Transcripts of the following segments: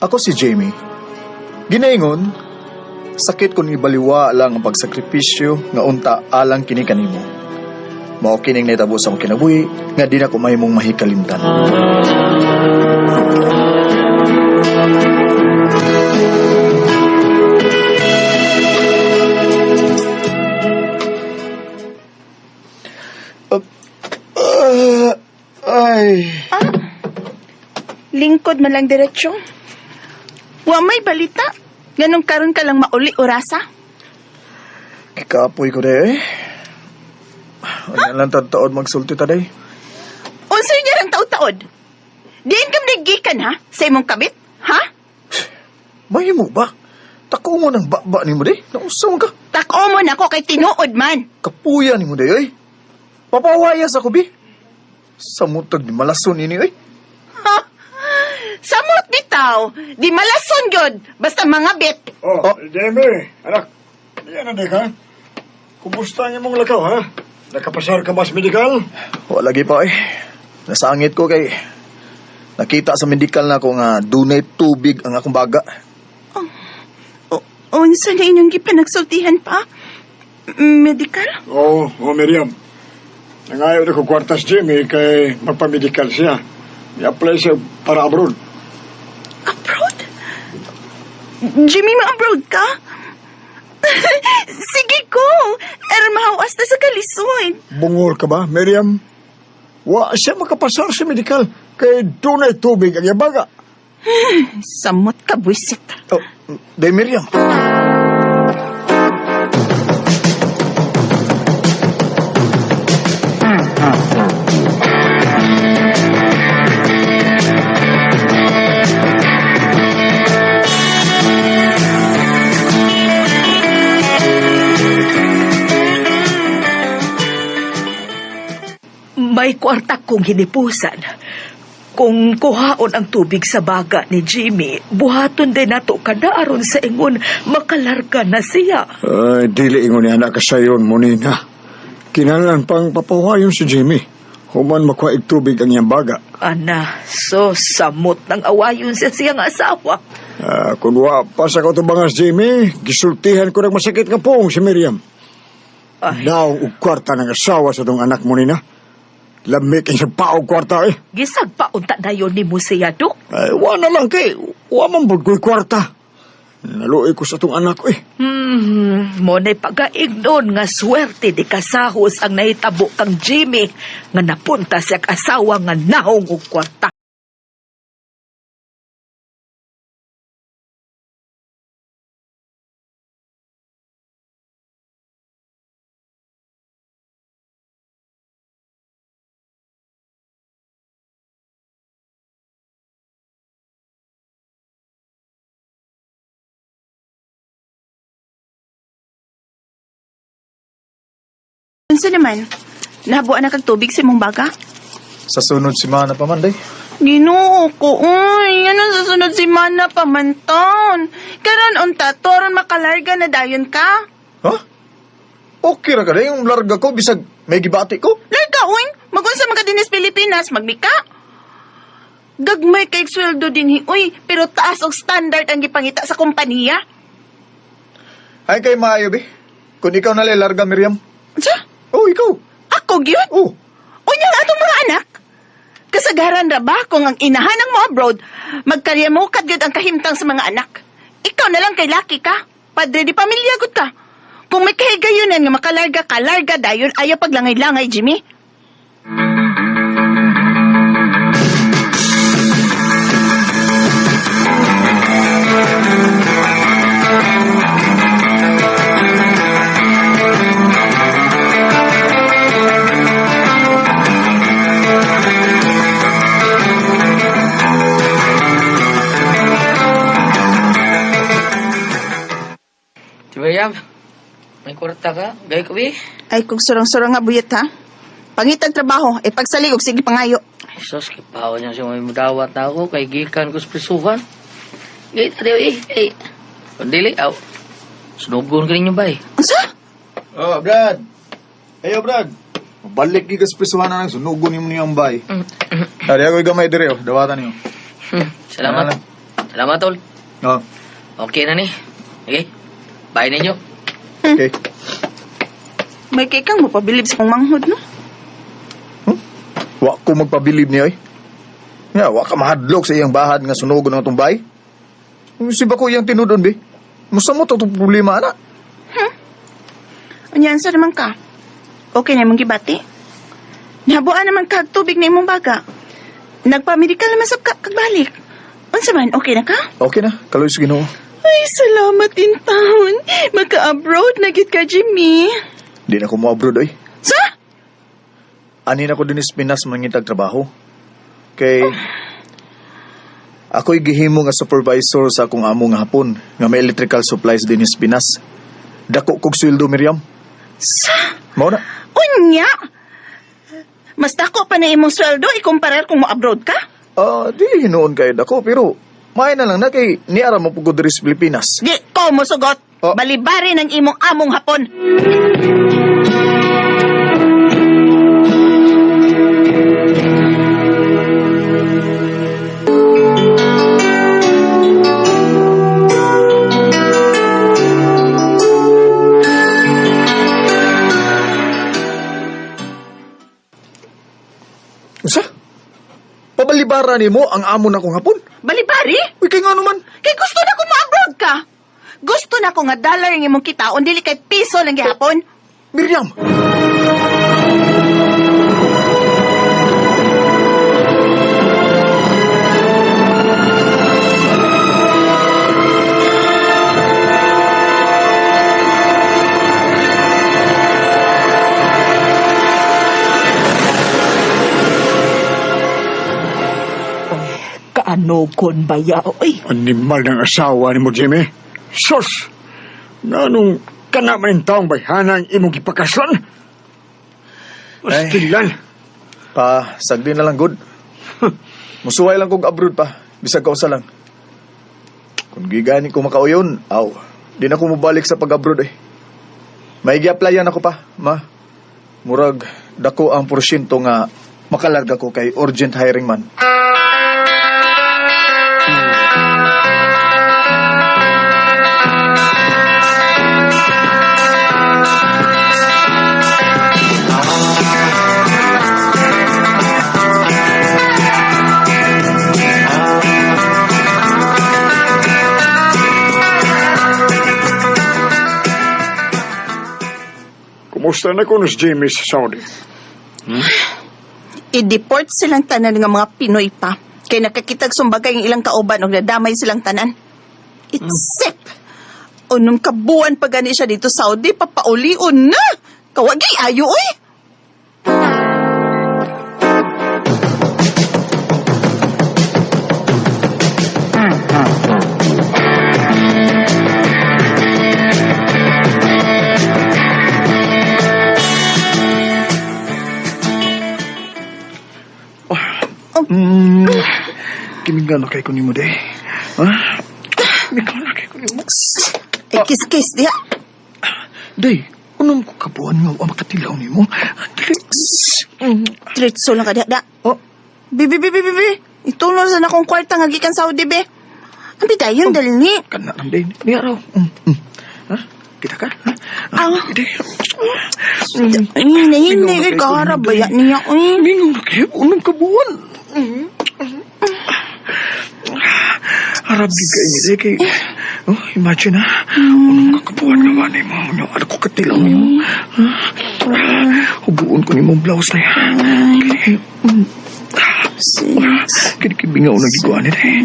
Ako si Jamie. Ginaingon, sakit kung ibaliwa lang ang pagsakripisyo nga unta alang kini kanimo. Mao kining nahitabo sa akong kinabuhi nga di na ko mahimong mahikalimtan. Ay. Lingkod man lang diretsyo. Wa may balita. Ganong karon ka lang mauli orasa. Kikapoy ko de eh. Ano lang taod magsulti ta day. Unsa niya rang taod-taod? Diin ka gikan ha? Sa imong kabit? Ha? Mahimo ba? Tako mo ng baba ni mo day. Nausa man ka. Tako mo nako kay tinuod man. Kapuya ni mo day oy. Papawayas ako bi. Samutag ni malason ini oy. Ha? Samot bitaw. Di malason gyud. Basta mga bit. Oh, Oh. Jamie, anak. Yan na ka. Kumusta ang imong lakaw, ha? Nakapasar ka ba sa medical? Wala lagi pa eh. Nasangit ko kay nakita sa medical na ako nga dunay tubig ang akong baga. O, unsa na inyong gipanagsultihan pa? Medical? Oo, oh, Miriam. Nangayo na ko kwartas, Jamie, kay magpamedical siya. I-apply siya para abroad. Abroad? Jimmy, ma-abroad ka? Sige ko. Aron mahawas na sa kalisod. Bungol ka ba, Miriam? Wa siya makapasar sa medical kay dunay tubig ang yabaga. Samot ka, buwisit. Oh, day Miriam. May kwarta kong hinipusan. Kung kuhaon ang tubig sa baga ni Jimmy, buhaton din nato kada aron sa ingon makalarga na siya. Ay, dili ingon ni anak kasayon mo nina. Kinahanglan pang papawayon si Jimmy. Human makuha og tubig ang iyang baga. Ana, so samot ng awayon sa siyang asawa. Ah, kung wa pa sa katubangas, Jimmy, gisultihan ko ng masakit nga poong si Miriam. Ay. Daw og kwarta ng asawa sa tong anak mo nina. Lamig ang siyang paog kwarta eh. Gisagpaunta na yon ni mo siya, Dok. Ay, wa na lang kay, wa man bud ko'y kwarta. Naluoy ko sa tong anak ko eh. Mo na'y pagaignon nga swerte di kasahos ang nahitabo kang Jimmy nga napunta siya asawa nga nahong og kwarta. Unsa naman? Nahabuan na kag tubig sa imong baga? Sa sunod semana pa man day. Ginoo ko, uy, ano sa sunod si Mana pa man taon? Karon unta, toron makalarga na dayon ka. Ha? Okay ra ka day yung larga ko bisag may gibati ko. Larga, uy, magunsa man ka dinis Pilipinas, magmika. Gagmay kay sweldo din hi, uy, pero taas og standard ang gipangita sa kompanya. Ay kay maayo bi. Kung ikaw na larga Miriam. Unsa? Oh, ikaw. Ako gyud? Oh, Unya ang atong mga anak. Kasagaran ra ba kung ang inahanang mo abroad, magkaryamukad gyud ang kahimtang sa mga anak. Ikaw na lang kay laki ka. Padre di pamilya gud ka. Kung may kahigayunan nga makalarga ka, larga dayon ayaw paglangay-langay, Jimmy. Di ba, Yam? May kwarta ka? Gay ko, eh. Ay, kung surang-surang nga buyat ha. Pangitag trabaho, e pagsalig og sige pangayo. Sus, kipawa niya siya may mudawat na ako kay gikan ko sa prisuhan. Gay, tariyo, eh. Eh, kung dili, aw. Sunugon ka ninyo ba, eh. Unsa? Oh, Brad. Ayo, Brad. Balik gi ka sa prisuhan na lang sunugon nimo niyang bay. Ari ako gamay dire oh, dawatan niyo. Salamat. Ano? Salamat, tol. Oh, Okay na ni. Okay. Bye ninyo. okay. May kay kang mapabilib sa kong manghod, no? Wa ko magpabilib niya eh. Nga, wa ka mahadlok sa iyang bahad nga sunogon ang tumbay. Si ba ko iyang tinudon, be? Musa mo to itong problema, ana. Unya, unsa naman ka? Okay na imong gibati? Nabuan naman ka og tubig na imong baga. Nagpamedikal naman sab ka kagbalik. Unsa man, okay na ka? Okay na, kaloy sa Ginoo. Ay, salamat in taon. Maka-abroad na gid ka, Jimmy. Di na ko mo abroad, oy. Sa? Ani na ko din Pinas mangitag trabaho. Kay ako'y gihimo nga supervisor sa akong amo nga hapon nga may electrical supplies din Pinas. Dako kog sweldo, Miriam. Sa? Mao na. Unya! Mas dako pa na imong sweldo ikumparar kung mo-abroad ka? Ah, di hinuon kayo dako pero may na lang na kay niara mo pugod diri sa Pilipinas. Di ko mosugot. Oh. Balibari ng imong among hapon. Unsa? Pabalibara nimo ang amo na kong hapon. Balibari? Uy, kay ngano man? Kay gusto na ko mo-abroad ka. Gusto na ko nga dollar ang imong kitaon dili kay piso lang gihapon. Miriam! Kaanogon ba ya, oy? Animal ng asawa ni mo, Jimmy. Sus! Nanong kana man yung taong bayhana ang imong gipakaslan? Mastilan. Pa, sagdi na lang good. Musuway lang kog abroad pa, bisag kausa lang. Kung gigani ko makauyon, aw, di na ko mobalik sa pag-abroad eh. May gi-applyan ako pa, ma. Murag dako ang porsyento nga makalarga ko kay urgent hiring man. Kumusta na ko si Jimmy sa Saudi? I-deport silang tanan nga mga Pinoy pa. Kay nakakitag sumbagay ang ilang kauban og nadamay silang tanan. It's sick. Unong kabuan pa gani siya dito sa Saudi, papaulion na. Kawagay ayo oy. Kinigano kay ko nimo day. Ha? Kinigano kay ko nimo. Ay kiss-kiss diha. Day, unong ko kabuan nga wa makatilaw nimo. Dili. Diretso lang ka diha da. Oh, Bibi, bibi, bibi. Itulong sa nakong kwarta nga gikan Saudi be. Ang bidayon dali ni. kana lang day. Ni araw. Ha? Kita ka? Ha? Aw. Day. Ay, nahinay kay kahara baya niya. Uy. Mingon na kayo, unong kabuan. Harap di kayo ni kay. Oh, imagine ha. Unong kakabuan nga man mo. Ano ano ko katilaw nimo. Ha? Hubuon ko nimo blouse na yan. Kini, kini kibingaw na giguan ni day.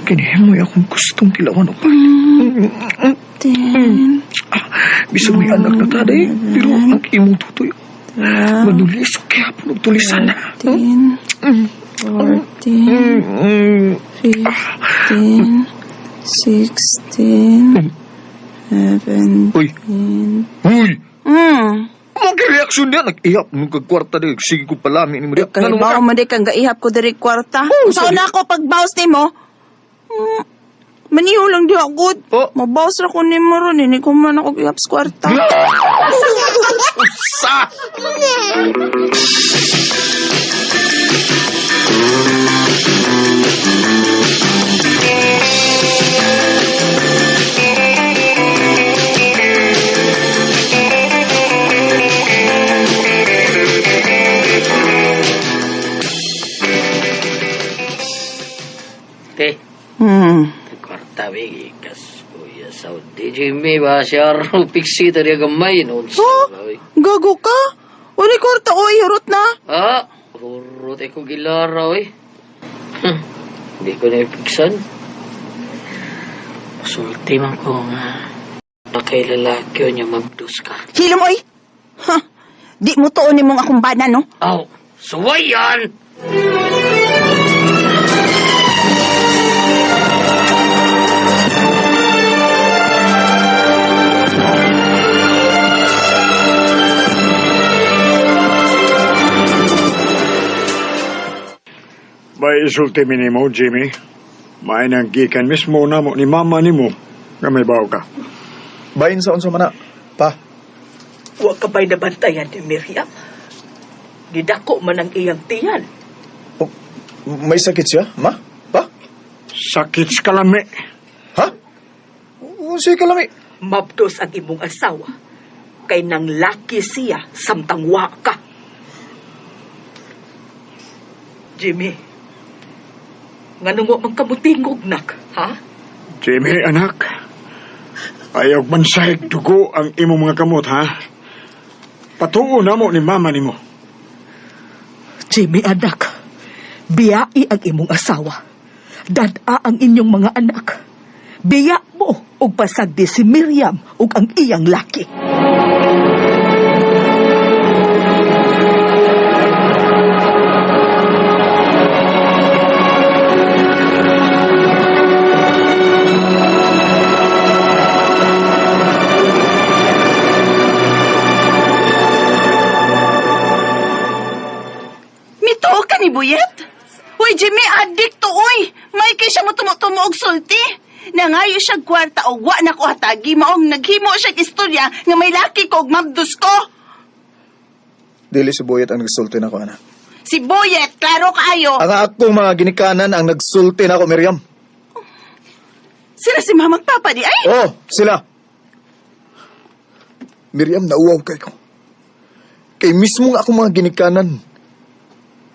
Kini mo akong gustong tilawan o pa. 10, Bisag may anak na taday, pero ang imong tutoy. Manulis, kaya po nagtulisan na. 13, 14, 15, 16, 17. Uy. Uy! Hmm. Mo reaksyon niya. Nag-ihap nung kagkwarta din. Sige ko palami ni mo. Kay bao man di kang gaihap ko diri kwarta. Saan na ako pag bawas nimo? Maniho lang di ako. Oh. Mabawas ra ko nimo ron. Hindi ko man ako gihap sa kwarta. Sa! Kwarta, be. Kas, kuya, Saudi. Jimmy, ba siya piksi tadi gamay. Noon sa, Oh, oy. gago ka? Uli kwarta, oy, hurot na. Ah, hurot ko gilara, oy. Hindi ko na ipigsan. Sulti man ko nga. Kay lalaki niya mabdos ka. Hilom, oy. Ha? Di mo tuon nimong akong bana, no? Aw, suway yan! May isulti mi nimo, Jimmy. May nang gikan mismo na mo ni mama nimo nga may bawo ka. Bahin sa unsa man na, pa. Wa ka ba'y nabantayan ni Miriam? Gidako man ang iyang tiyan. Oh, may sakit siya, ma? Pa? Sakit sa kalami. Ha? Unsay kalami? Mabdos ang imong asawa. Kay nang laki siya samtang wa ka. Jimmy, nganong wa man kamutingog nak, ha? Jimmy, anak. Ayaw man sahig dugo ang imong mga kamot, ha? Patuo na mo ni mama nimo. Jimmy anak, biyai ang imong asawa. Dad-a ang inyong mga anak. Biya mo og pasagdi si Miriam ug ang iyang laki. Mituo ka ni Buyet? Uy, Jimmy, adik to, uy! May kay siya mo tumutumo og sulti. Nangayo siya kwarta o wa na ko hatagi, maong naghimo siya istorya nga may laki ko og mabdos ko. Dili si Boyet ang nagsulti nako, anak. Si Boyet, klaro kaayo. Ang akong mga ginikanan ang nagsulti nako, Miriam. Sila si Mama at Papa di ay. Oh, sila. Miriam, nauwaw kay ko. Kay mismo nga akong mga ginikanan.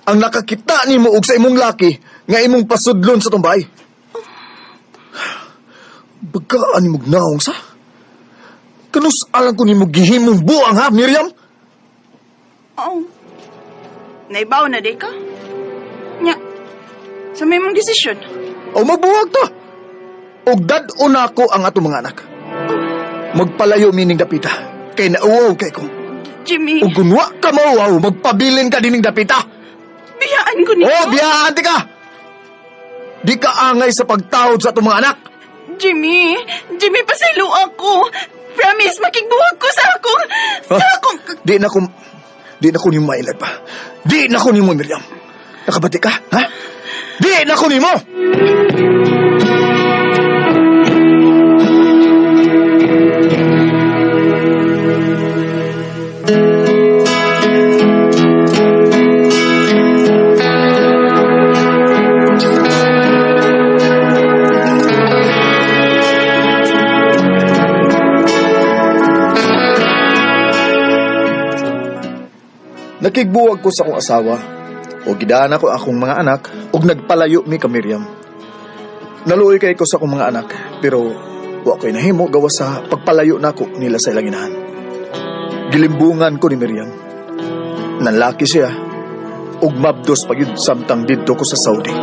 Ang nakakita nimo og sa imong laki nga imong pasudlon sa tumbay. Bagaan nimo naong sa? Kanus alang ko nimo gihimong buang ha, Miriam? Oh. Naibaw na di ka? Nya, sa may mong desisyon. O magbuwag ta. Og dad-on nako ang atong mga anak. Magpalayo mining dapita. Kay nauwaw kay ko. Jimmy, Ug kun wa ka mauwaw, magpabilin ka dining dapita. biyaan ko nito. Oh, biyaan di ka! Di ka angay sa pagtawod sa atong mga anak. Jimmy, Jimmy, pasaylo ako. Promise, makigbuwag ko sa akong, sa Ha? akong, Di na ko nimo mailag pa. Di na ko nimo, Miriam. Nakabati ka, ha? Di na ko nimo! Nakigbuwag ko sa akong asawa. O gidaan ako akong mga anak ug nagpalayo mi ka Miriam. Naluoy kay ko sa akong mga anak pero wa ko'y nahimo gawas sa pagpalayo nako nila sa ilang inahan. Gilimbungan ko ni Miriam. Nanlaki siya ug mabdos pa gyud samtang didto ko sa Saudi.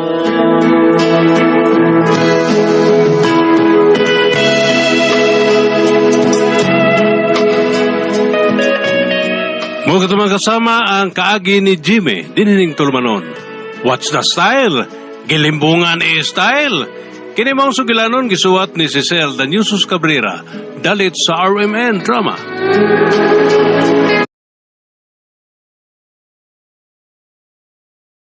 Mga mga kasama ang kaagi ni Jimmy, dinining tulumanon. What's the style? Gilimbungan e style. Kini maong sugilanon gisuwat ni Cecil Danyusus Cabrera, dalit sa RMN Drama.